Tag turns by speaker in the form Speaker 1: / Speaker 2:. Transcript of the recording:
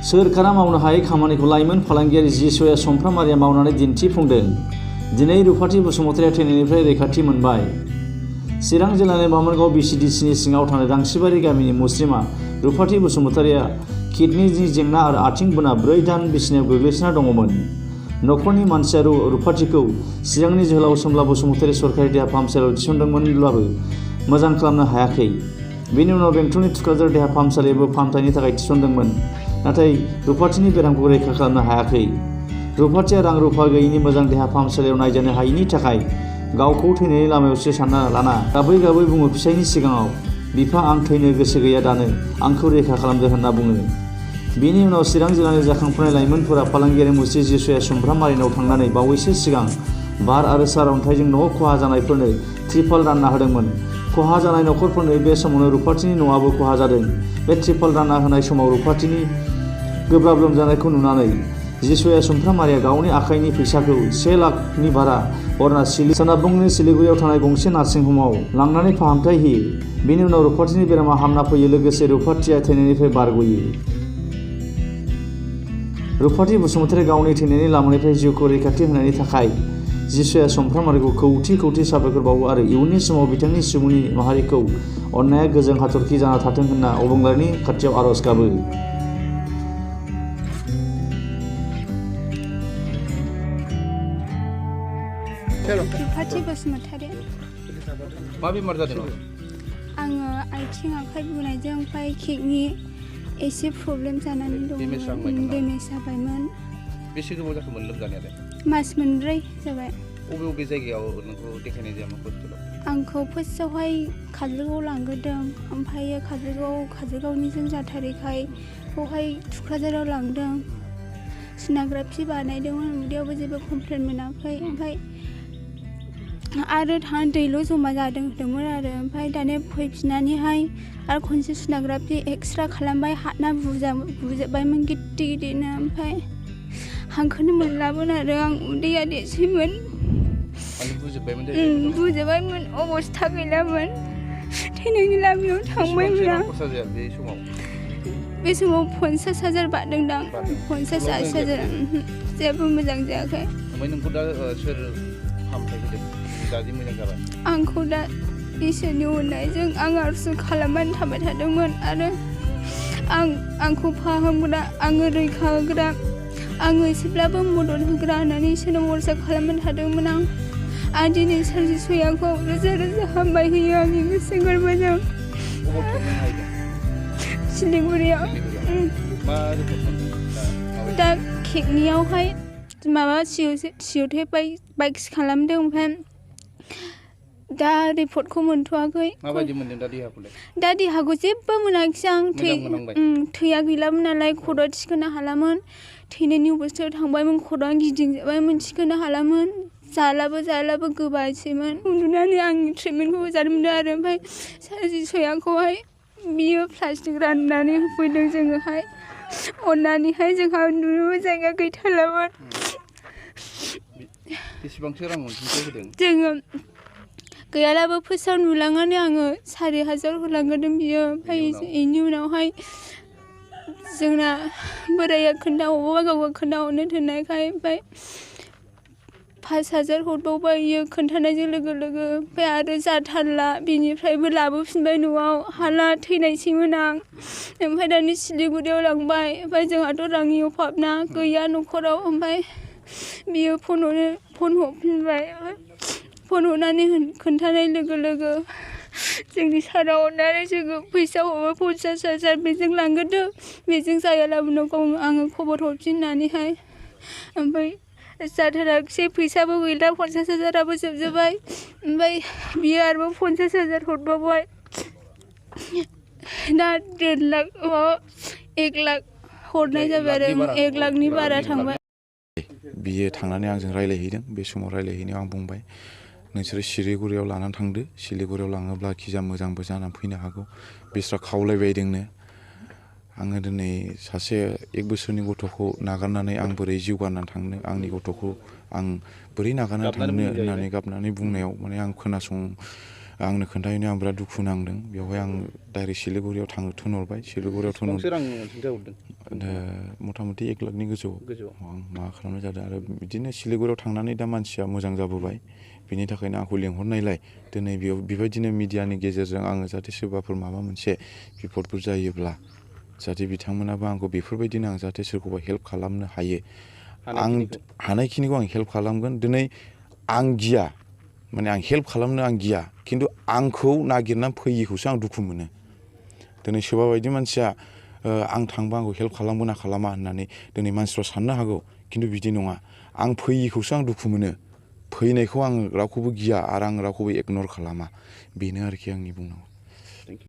Speaker 1: सोरखारा मावनो हायै खामानिखौ लाइमोन फालांगियारि जिसुआ समफ्रामारिया मावनानै दिन्थिफुंदों। दिनै रुफाथि बसुमतारिया थैनायनिफ्राय रैखाथि मोनबाय। चिरां जिल्लानि बामोनगाव बिसिडिसिनि सिङाव थानाय दांसिबारि गामिनि मुस्लिमा रुफाथि बसुमतारिया किडनिनि जेंना आरो आथिं बोना 4 दान बिसिनायाव गोग्लैसोना दङमोन। नखरनि मानसिया रुफाथिखौ चिरांनि जोहोलाव सोमला बसुमतारि सरकारि देहा फाहामसालियाव थिसनदोंमोनब्लाबो मोजां खालामनो हायाखै। बेनि उनाव बेंटलनि थुक्राझार देहा फाहामसालियावबो फाहामथायनि थाखाय थिसनदोंमोन, नाथाय रुफाथिनि बेरामखौ रैखा खालामनो हायाखै। रुफाथिया रां रुफा गैयिनि मोजां देहा फाहामसालियाव नायजानो हायिनि थाखाय गावखौ थैनायनि लामायावसो सानना लाना गाबै गाबै बुङो फिसायनि सिगाङाव, बिफा आं थैनो गोसो गैया दानो, आंखौ रैखा खालामदो होनना बुङो। बेनि उनाव चिरां जिल्लानि जाखांफुनाय लाइमोनफोरा फालांगियारि मुस्रि जिसुआ समफ्रामारिनाव थांनानै बावैसो सिगां बार आरो सारअन्थाइजों न' खहा जानायफोरनो त्रिपाल रानना होदोंमोन। खहा जानाय नखरफोरनो बे समावनो रुफाथिनि न'आबो खहा जादों। बे त्रिपाल रानना होनाय समाव रुफाथिनि गोब्राब लोमजानायखौ नुनानै जिसुआ समफ्रामारिया गावनि आखाइनि फैसाखौ 1 लाखनि भारा हरना सोनाब बंगनि सिलिगुरियाव थानाय गंसे नार्सिं हमाव लांनानै फाहामथाय होयो। बेनि उनाव रुफाथिनि बेरामा हामना फैयो, लोगोसे रुफाथिया थैनायनिफ्राय बारग'यो। रुफाथि बसुमतारी गावनि थैनायनि लामानिफ्राय जिउखौ रैखाथि होनायनि थाखाय जिसुआ समफ्रामारिखौ खौथि खौथि साबायखर बावो आरो इयुननि समाव बिथांनि सुबुंनि माहारिखौ अननाया गोजों हाथरखि जाना थाथों होनना अबंलावरिनि खाथियाव आरज गाबो।
Speaker 2: रुफाथि बसुमतारी।
Speaker 3: मा बेमार जादों?
Speaker 2: आङो आथिं आखाइ बुनायजों ओमफ्राय किडनि एसे प्रब्लेम जानानै दंमोन, डेमेज जाबायमोन।
Speaker 3: बेसे गोबाव जाखोमोन लोमजानायालाय?
Speaker 2: मास 4 जाबाय।
Speaker 3: बबे जायगायाव नोंखौ देखायनाय जायामोन हस्पिटालाव?
Speaker 2: आंखौ फार्स्टआवहाय काजलगावआव लांग्रोदों, ओमफ्राय काजलगावनिजों जाथारैखाय बेवहाय थुक्राझाराव लांदों। सन'ग्राफि बानायदोंमोन, उदैयावबो जेबो कमप्लेन मोनाखै। ओमफ्राय आरो दैल' जमा जादों होनदोंमोन आरो ओमफ्राय दाने फैफिननानैहाय आरो खनसे सन'ग्राफि एक्सरे खालामबाय, हाथना बुजोब्बायमोन गिदिर गिदिरनो। ओमफ्राय हांखोनो मोनलामोन आरो आं उदैया देरसैमोन। बुजोब्बायमोन, अबस्था गैलामोन, थैनायनि लामायाव थांबायमोन आं। बे समाव 50,000 बारदोंदां, 50,000 जेबो मोजां जायाखै।
Speaker 3: ओमफ्राय नोंखौ दा सोर फाहामथाय होदों? दादि मोजां जाबाय?
Speaker 2: आंखौ दा इसोरनि अननायजों आं आरज खालामनानै थाबाय थादोंमोन आरो आंखौ फाहामग्रा, आङो रैखा होग्रा, आङो एसेब्लाबो मदद होग्रा होननानै इसोरनाव भरसा खालामनानै थादोंमोन आं दिनै सार जिसुखौ रोजा रोजा हामबाय होयो आंनि गोसो गोरबोजों। सिलिगुरियाव। दा किडनियावहाय माबा सिअटे बाइक्स खालामदों, ओमफ्राय दा रिपर्टखौ मोनथ'वाखै।
Speaker 3: माबायदि मोनदों दा देहाखौलाय?
Speaker 2: दा देहाखौ जेबो मोनाखिसै आं। थैया गैलामोन नालाय, खर'आ थिखोनो हालामोन, थैनायनि अबस्थायाव थांबायमोन, खर'आ गिदिंजोब्बायमोन, थिखोनो हालामोन, जालाबो गोबासैमोन। उन्दुनानै आंनि ट्रिटमेन्टखौ जानो मोनदों आरो ओमफ्राय सार जिसुखौहाय बियो प्लास्टिक राननानै होफैदों जोङोहाय अननानैहाय। जोंहा उन्दुनोबो जायगा गैथारलामोन।
Speaker 3: बेसेबांसो रां अनसुंथाइ होदों?
Speaker 2: जोङो गैयालाबो फार्स्टआव नुलांनानै आङो 4,000 होलांग्रोदों बियो। ओमफ्राय बेनि उनावहाय जोंना बोराया खोन्थाहरबाय, गावबा खोन्थाहरनो थिननायखाय, ओमफ्राय 5,000 हरबावबाय बियो खोन्थानायजों लोगो लोगो। ओमफ्राय आरो जाथारला, बिनिफ्रायबो लाबोफिनबाय न'आव, हाला थैनायसैमोन आं। ओमफ्राय दानि सिलिगुरियाव लांबाय, ओमफ्राय जोंहाथ' रांनि अभाबना गैया न'खराव। ओमफ्राय बियो फन हरफिनबाय, फन हरनानै खोन्थानाय लोगो लोगो जोंनि सारा अननानै जोङो फैसा हरबाय 50,000, बेजों लांग्रोदो, बेजों जायालाबो आङो खबर हरफिननानैहाय। ओमफ्राय जाथाराखिसै, फैसाबो गैला, 50,000आबो जोबजोब्बाय। ओमफ्राय बियो आरोबाव 50,000 हरबावबाय। दा 1.5 लाख 1 लाख हरनाय जाबाय आरो 1 लाखनि बारा थांबाय।
Speaker 4: बियो थांनानै आंजों रायलायहैदों। बे समाव रायलायहैनायाव आं बुंबाय, नोंसोरो सिलिगुरियाव लानानै थांदो, सिलिगुरियाव लाङोब्ला खिजा मोजांबो जानानै फैनो हागौ। बिस्रा खावलायबायदोंनो। आङो दिनै सासे 1 बोसोरनि गथ'खौ नागारनानै आं बोरै जिउ गारनानै थांनो, आंनि गथ'खौ आं बोरै नागारनानै थांनो होननानै गाबनानै बुंनायाव माने आं आंनो खोन्थाहैनो आं बिराद दुखु नांदों बेवहाय आं डाइरेक्ट सिलिगुरियाव थिनहरबाय सिलिगुरियाव
Speaker 3: बेसेबांसो रां अनसुंथाइ हरदों
Speaker 4: मथा मथि 1 लाखनि
Speaker 3: गोजौआव
Speaker 4: आं माबा खालामनाय जादों आरो बिदिनो सिलिगुरियाव थांनानै दा मानसिया मोजां जाबोबाय बिनि थाखायनो आंखौ लेंहरनायलाय दिनै बेयाव बेबायदिनो मिडियानि गेजेरजों आङो जाहाथे सोरबाफोर माबा मोनसे बिपदफोर जायोब्ला जाहाथे बिथांमोनाबो आंखौ बेफोरबायदिनो आं जाहाथे सोरखौबा हेल्प खालामनो हायो आं हानायखिनिखौ आं हेल्प खालामगोन दिनै आं गिया माने आं हेल्प खालामनो आं गिया खिन्थु आंखौ नागिरनानै फैयिखौसो आं दुखु मोनो दिनै सोरबा बायदि मानसिया आं थांबा आंखौ हेल्प खालामगोन ना खालामा होननानै दिनै मानसिफ्रा साननो हागौ खिन्थु बिदि नङा आं फैयिखौसो आं दुखु मोनो फैनायखौ आं रावखौबो गिया आरो आं रावखौबो इगनर खालामा बेनो आरोखि आंनि बुंनांगौ